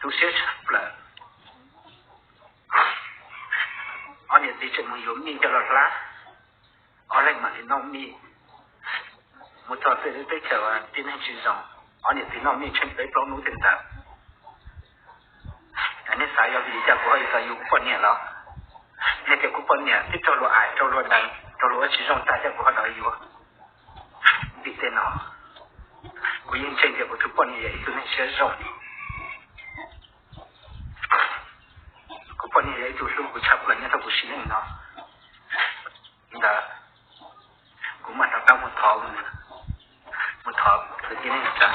tu siab tshaj plaws. Ob niam txiv tseem mus yuav mij coj los hlab, ob leeg mam li noj mij. Mus txog tej lub teb chaws tib neeg tsis zoo, ob niam txiv noj mij tsheej peb plaub hnub tej ntawd. Nej xav yog vim li cas kuv ho yuav tau yuav kuv poj niam los? Nej tias kuv poj niam twb raug luag aim, raug luag deev, raug luag ua tsis zoo tag, cas kuv ho tau yuav? Vim tej no, kuv yeej ntseeg tias kuv tus poj niam yog ib tug neeg siab zoo. Kuv poj niam yog ib tug hlub kuv tshaj plaws nyob rau kuv sim neej no. Ntawd, kuv mam rov qab mus thov, mus thov kwv tij neej tsa,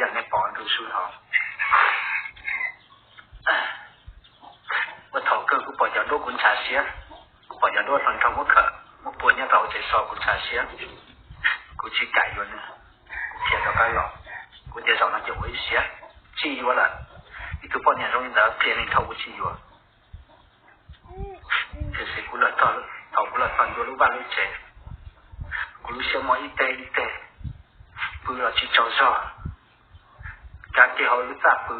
yog nej pom ntu zus hov. Ua thaum kawg kuv pom cov duab kuv ntshav siab, kuv pom cov duab hluas nraug muab khawm muab pua nyob rau hauv tsev so kuv ntshav siab. Kuv tsis kam yuav nws, kuv khiav rov qab los. Kuv tias zaum no ces ua ib siab tsis yuav lawm. Ib tug poj niam zoo li ntawd qias neeg dhau kuv tsis yuav. Tiam sis kuv los txog, thaum kuv los txog ntua lub vaj lub tsev, kuv lub siab mob ib teg ib teg, pw los tsis tsaug zog, kav kiag hauv lub txaj pw,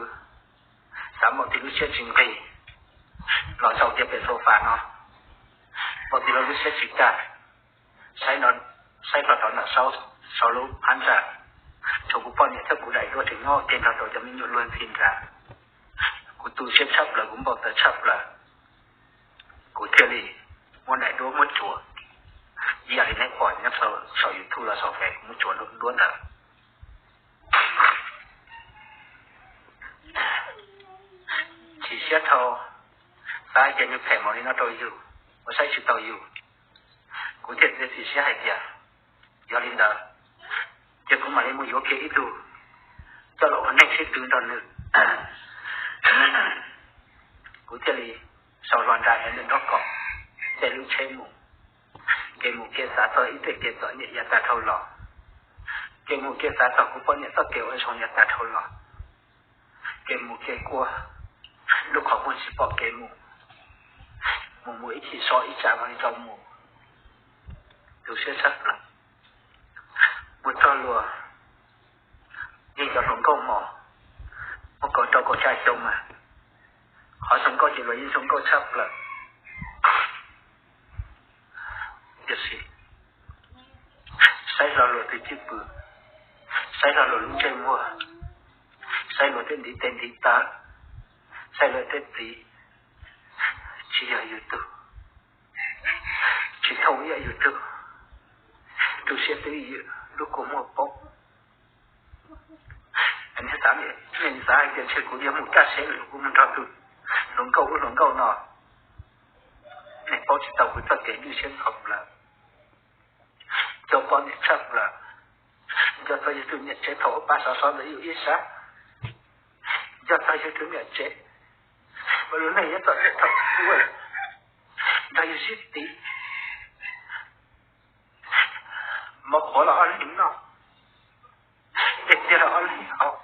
xav npaum twg lub siab tsis nqig los zaum kiag pem sofa no, npaum twg los lub siab tsis kaj, saib, saib hlo rau nram saum lub phab ntsa, tshuav kuv poj niam thiab kuv daim duab tseem nyob ua ke nrog rau cov me nyuam luag ntxhi nrad. Kuv tu siab tshaj plaws, kuv npau taws tshaj plaws, kuv thiaj li muab daim duab muab tsuav ib yam li nej pom nyob saum YouTube los saum Face, kuv muab tsuav duab ntawd. Chim siab dhau, xav hais tias nws phem npaum li no rau yus, ua saib tsis taus yus. Kuv thiaj li chim siab hais tias yog li ntawd ces kuv mam li mus yuav kiag ib tug coj los ua neej sib tw nrog nws. Kuv thiaj li sau hlo nra nws nraub qaum, caij lub tsheb mus. Kev mus kev xav txog ib txoj kev txom nyem yav tag dhau los, kev mus kev xav txog kuv poj niam txoj kev ua zoo yav tag dhau los, kev mus kev quaj, lub qhov muag tsis pom kev mus, mus mus ib chim so ib tsam mam li tau mus. Tu siab tshaj plaws. Mus txog luag yeej cov hluas nkauj mos, muaj kaum rau kaum xya xyoo mas, qhov zoo nkauj ces luag yeej zoo nkauj tshaj plaws. Tiam sis saib hlo luag tej cwj pwm, saib hlo luag lub ntsej muag, saib luag tej ntiv tes ntiv taw, saib luag tej txiv, tsis yog yus tug, tsis thooj ib yam yus tug, tu siab twb ywm lub kua muag poob. Nej xav, nej xav hais tias ntshe kuv yuav mus kaj siab lug kuv mus nrog tus hluas nkauj ub hluas nkauj no, nej paub tsis tau kuv txoj kev ywj siab nto plaws. Cov poj niam tshaj plaws, nco txog yus tus niam tsev thaum ua pa sov sov ntawm yus ib sab, nco txog yus tus niam tsev, mas lub neej nyob tom tej thaum ua nrog yus sib tiv, mov qhuav los ob leeg noj, dej tiag los ob leeg haus,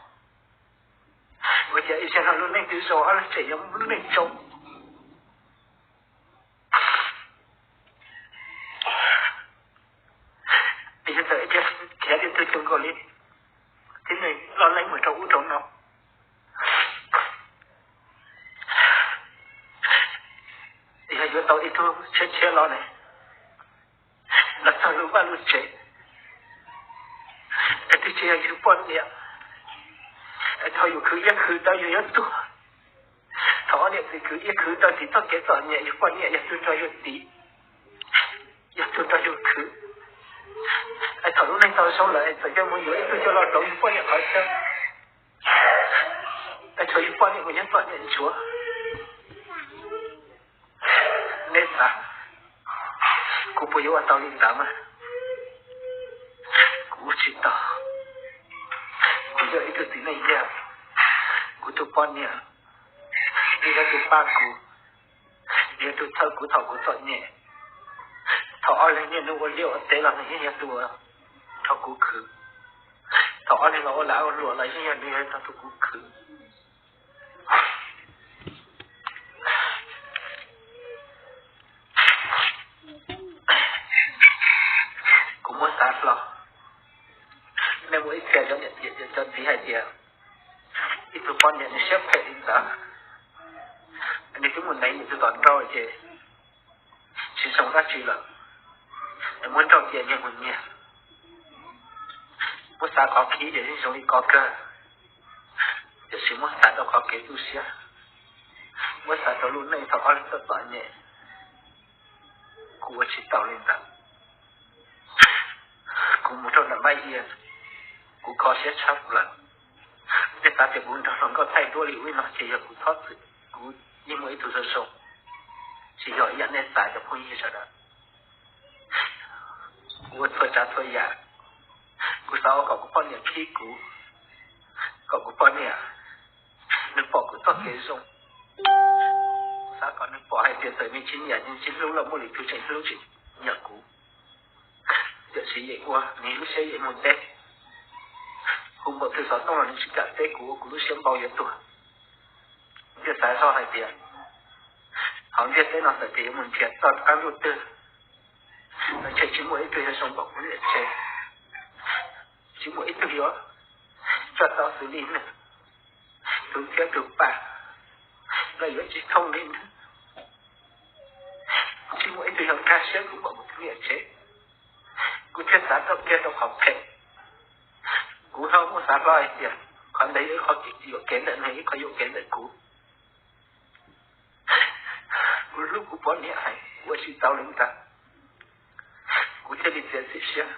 ua cas ib sab no lub neej twb zoo ob leeg tseem yuav muaj lub neej tsoo. Yog txawm khiav li twg cuag nkaus li, tib neeg loj leeb mus rau ub rau no, yog yuav tau ib tug tshiab tshiab los ne, los txog lub vaj lub tsev, es twb tsis yog yus poj niam, es thaum yus khwv iab khwv taw yus yuav tuag. Thaum ob niam txiv khwv iab khwv taw tiv txoj kev txom nyem, yus poj niam yog tus nrog yus tiv, yog tus nrog yus khwv. Es thaum lub neej tau zoo lawm es txawm yog mus yuav ib tug coj los hloov yus poj niam qhov chaw, es tshuav yus poj niam mus nyob tom niam ntshuav. Nej xav kuv puas yuav ua tau li ntawd mas? Kuv ua tsis tau. Kuv yog ib tug txiv neej yag, kuv tus poj niam nws yog tus pab kuv, nws yog tus txhawb kuv thaum kuv txom nyem. Thaum ob leeg niaj hnub ua liaj ua teb los nws yeej yog tus nrog kuv khwv. Thaum ob leeg los ua lag ua luam los yeej yog nws nrog tus kuv khwv. Kuv muab xav hlo, nej muaj ib txhia cov niam txiv hais tias Ib tug poj niam nws siab phem li ntawd, nws twb mus ntev nws tus tom nrau ces tsis zoo dab tsi lawm, es muab nrauj cia nyiag mus nyiag. Muab xav qhov khib ces yeej zoo li ko kawg, tiam sis muab xav rau qhov kev tu siab, muab xav rau lub neej thaum ob leeg txom txom nyem, kuv ua tsis tau li ntawd. Kuv mus rau nram Npab Yias, kuv kho siab tshaj plaws. Kuv thiaj xav tias kuv nrog hluas nkauj thaij duab li ub no ces yog kuv txhob txwm, kuv yeej muaj ib tug zoo zoo, tsis yog ib yam nej xav cov phooj ywg sawv daws. Kuv ua txhua tsav txhua yam, kuv xav ua kom kuv poj niam khib kuv, kom kuv poj niam nws pom kuv txoj kev zoo. Xav kom nws pom hais tias txawm nws tsis nyiam nws tsis hlub los muaj lwm tus tseem hlub tsis nyiam kuv, tiam sis yeej ua nws lub siab yeej mus teb. Hu npaum twg xov tooj los nws tsis kam teb kuv, ua kuv lub siab npau yuav tuag. Thiaj xav zoj hais tias hauv ntiaj teb no txawm tias yuav mus nrhiav txog qab ntuj twg los ntshe tsis muaj ib tug yuav zoo npaum kuv niam tsev, tsis muaj ib tug yuav coj tau xws li nws, tus thiab tus pa los yuav tsis thooj li nws. Tsis muaj ib tug yog nkag siab kuv npaum kuv tus niam tsev. Kuv thiaj xav tau kiag rau qhov phem. Kuv ho muaj xav hlo hais tias qhov ntawd yog ib qhov yuam kev ntawm nws, ib qhov yuam kev ntawm kuv. Kuv hlub kuv poj niam heev, kuv ua tsis tau li ntawd, kuv thiaj li txiav txim siab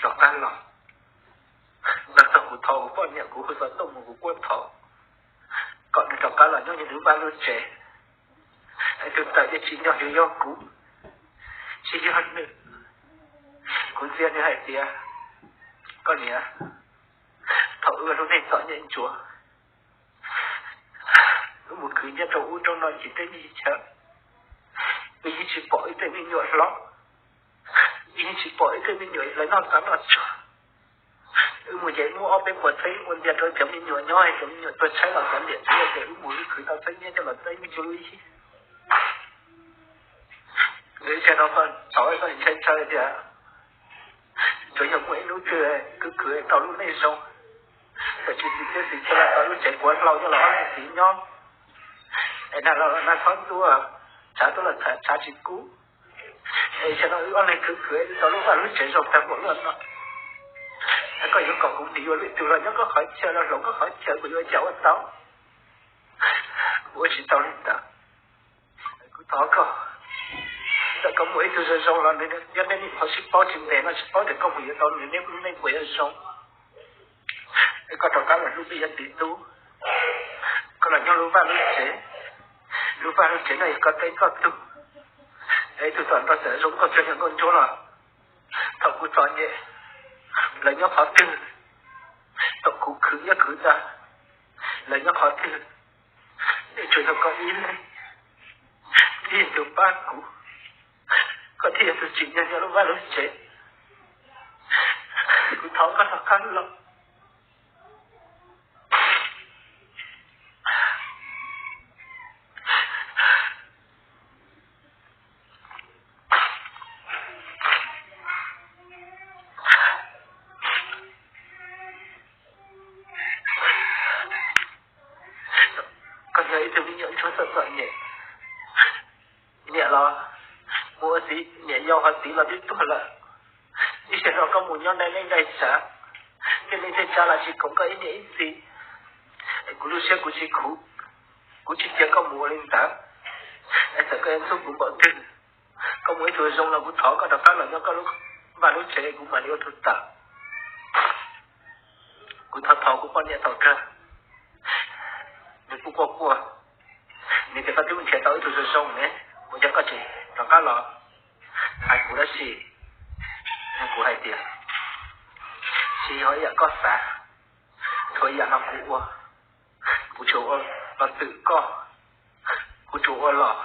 rov qab los. Los txog kuv thov kuv poj niam, kuv hu xov tooj mus kuv kuj thov kom nws rov qab los nyob nws lub vaj lub tsev. Es tus tawm ces tsim nyog yuav yog kuv, tsis yog nws. Kuv ntxias nws hais tias, koj niam, thaum wb lub neej txom nyem ntsuav, wb mus khwv nyiaj rau ub rau no ces tej me chaw, wb yeej tsis pom ib tug me nyuam hlob, wb yeej tsis pom ib tug me nyuam lawv noj txav noj tsog. Wb mus ces muaj ob peb puas txheeb ua ntiag rau cov me nyuam nyob, cov me nyuam tuag tshaib los cov niam txiv ces wb mus wb khwv tau txheeb nyiaj coj los txeeb wb cuag lub ib. Ib txhia no koj txhob koj ntshai tsawv tias tsuas yog muaj ib hnub twg khwv khwv tau lub neej zoo, txawm tsis txiv txiaj txiv chaw los tau lub tsev puav hlau coj los ob leeg txiv nyob, es nag los nag txhob tuaj, tshav tuaj los tshav tsis kub. Es ib txhia no wb ob leeg khwv khwv wb tau lub vaj lub tsev zoo tag npaum li no. Koj yuav kom kuv dim yuav lwm tus los nyob koj qhov chaw los hloov koj qhov chaw, kuv yuav ua cas ua tau? Kuv ua tsis tau li ntawd. Kuv thov koj, txawm koj muaj ib tug zoo zoo los nws, yog nej niam qhov sib paub tsis ntev no tsis paub tias koj mus yuav tau nws, nej lub neej puas yuav zoo? Es koj rov qab los hlub peb yog txiv tub, koj los nyob lub vaj lub tsev, lub vaj lub tsev no yog koj teb koj tug. Es ib tug tom nrau txawm zoo nkauj tsuag yog nkauj ntsuab los thaum kuv txom nyem, lawv nyob qhov twg? Thaum kuv khwv nyiaj khwv txag, lawv nyob qhov twg? Tsuas yog koj ib leeg thiaj yog tus pab kuv, koj thiaj yog tus tsim nyog nyob lub vaj lub tsev. Kuv thov koj rov qab los. Koj yog ib tug me nyuam ntsuag txom txom nyem, niam los mus ua txiv, niam yau ho txiv los twb tuag lawm. Ib txhia no koj mus nyob dai neej dai tsav, tej neej tej tsav los tsis koom koj ib niam ib txiv. Es kuv lub siab kuv tsis khuv, kuv tsis cia koj mus ua li ntawd. Es txawm koj yuav ntxub kuv npaum twg, koj muaj ib tug zoo los kuv thov koj rov qab los nyob koj lub vaj lub tsev, kuv mam li ua tus tawm. Kuv thov thov kuv poj niam thaum kawg, nws kuj quaj quaj, nws tias koj twb mus nrhiav tau ib tug zoo zoo ne, ua cas koj tseem rov qab los hais kuv dab tsi? Kuv hais tias tsis yog ib yam koj xav, txhua yam no kuv ua, kuv tsuas ua los twm koj, kuv tsuas ua los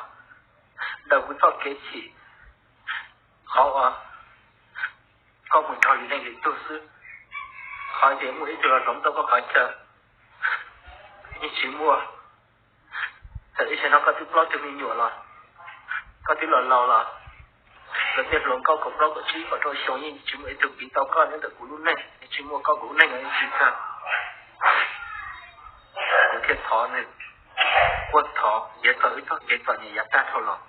daws kuv txoj kev chim. Qhov uas koj mus nrog lwm leej lwm tug xwb, qhov tias muaj ib tug los hloov tau koj qhov chaw, yeej tsis muaj. Txawm ib txhia no koj twb plaub tug me nyuam los, koj twb los laus los, lawv tej hluas nkauj kaum plaub kaum tsib kaum rau xyoo yeej tsis muaj ib tug piv tau koj nyob ntawm kuv lub neej, yeej tsis muaj koj kuv lub neej los yeej tsis kawg. thiaj thov nws, kuj thov, yog txog wb txoj kev txom nyem yav tag dhau los,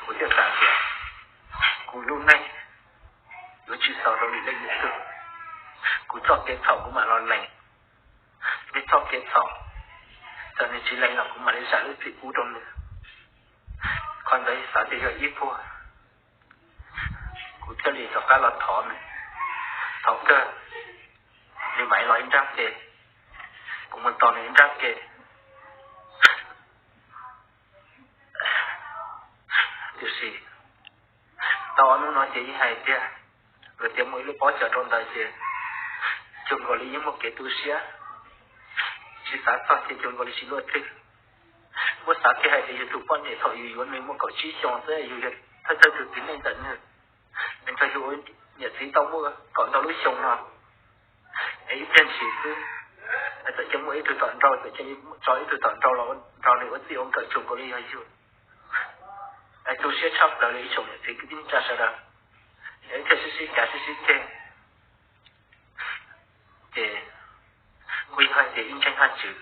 kuv thiaj xav tias kuv lub neej yuav tsis xaus rau lwm leej lwm tug. Kuv txoj kev txhaum kuv mam los lees, nws txoj kev txhaum, txawm nws tsis lees los kuv mam li zam lub txim pub rau nws. Qhov ntawd xav tias yog ib puag, kuv thiaj li rov qab los thov nws. Thaum kawg nws mam li los ib nrab ke, kuv mus tos nws ib nrab ke. Tiam sis tau ob hnub no ces yeej hais tias, lawv tias muaj ib lub pob cov rau ntawd ces cuag nkaus li yeej muaj kev tu siab, tsis xav txog ces cuag nkaus li tsis luaj twg. Muab xav kiag hais tias yus tus poj niam thaum yus yuav nws muaj kaum tsib xyoo xwb, yus yog thawj thawj tus txiv neej ntawm nws, es nrog yus ua niam txiv tau muaj kaum ntau lub xyoo no, es ib pliag ntshis xwb, es txawm cia muaj ib tug tom nrau, txawm cia tso ib tug tom nrau los nrog nws ua txij ua nkawm cuag nkaus li yog yus. Es tu siab tshaj plaws li ib tsoom niam txiv kwv tij neej tsa sawv daws, es thiaj sib sib cav sib sib ceg. Ces kuj yog hais tias ib ntseeg Vajtswv,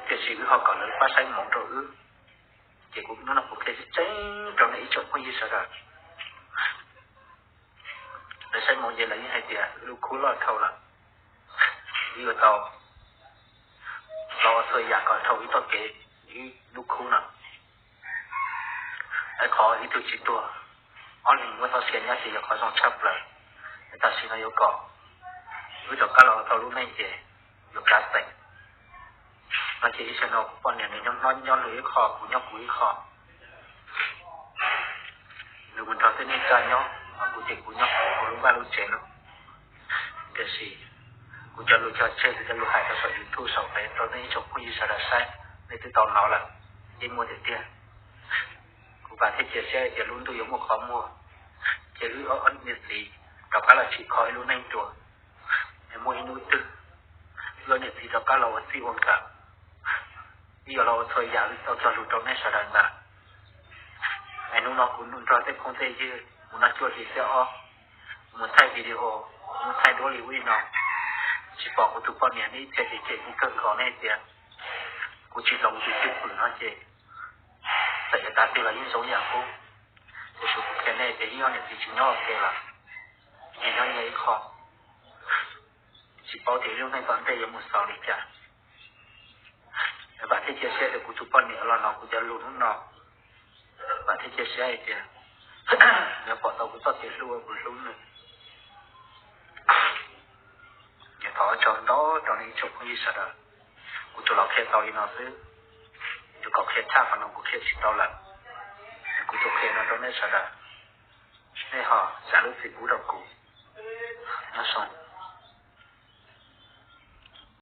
tiam sis wb ho kom lawv pab saib hmoov rau wb. Ces kuv hnub no kuv qhia tseeb tseeb rau nej ib tsoom phooj ywg sawv daws, lawv saib hmoov ces lawv yeej hais tias lub khub loj dhau lawm, wb yuav tau los ua txhua yam kom dhau wb txoj kev, wb lub khub no. Es qhov ib tug tsis tuag, ob leeg muab txoj sia nyob ces yog qhov zoo tshaj plaws. Es tam sim no yuav kom wb rov qab los ua tau lub neej ces yuav kav xeem. No ces ib sij no kuv poj niam nws nyob nyob nws ib qho, kuv nyob kuv ib qho. Nws mus nrog tej neej tsa nyob, kuv ces kuv nyob kuv hauv lub vaj lub tsev no. Tiam sis kuv cov lus cog tseg, kuv cov lus hais rau saum YouTube saum pem rau nej ib tsoom phooj ywg sawv daws saib, nej twb tau hnov lawm, yeej muaj tiag tiag. Kuv vam thiab cia siab tias lub ntuj yuav muaj qhov muag, ces wb ob niam txiv rov qab los tsim kho ib lub neej dua. Es muaj ib hnub twg wb ob niam txiv rov qab los ua txij ua nkawm, wb yuav los ua txhua yam wb tau cog lus rau nej sawv daws ntag. Es hnub no kuv nrog tej phooj tej ywg mus noj cuaj hlis xiab ob, mus thaij video, mus thaij duab li ub li no, tsis pom kuv tus poj niam neb ib txhia ces cem kuv kawg nkaus, nej tias kuv tsis hloov tus cwj pwm no ces txawm yuav tav twg los yeej zoo yam qub. Tiam sis kuv qhia nej tias wb ob niam txiv tsis nyob ua ke lawm, nyias nyob nyias ib qho, tsis paub tias lub neej tom ntej yuav mus xaus li cas. Vam thiab cia siab tias kuv tus poj niam los hnov kuv cov lus hnub no, vam thiab cia siab hais tias nws pom tau kuv txoj kev hlub uas kuv hlub nws. Ces thov ua tsaug ntau rau nej ib tsoom phooj ywg sawv daws. Kuv tsuas los qhia tau li no xwb, yuav kom qhia tshaj qhov no kuv qhia tsis tau lawm. Kuv tsuas qhia no rau nej sawv daws, nej ho zam lub txim pub rau kuv. Nyob zoo.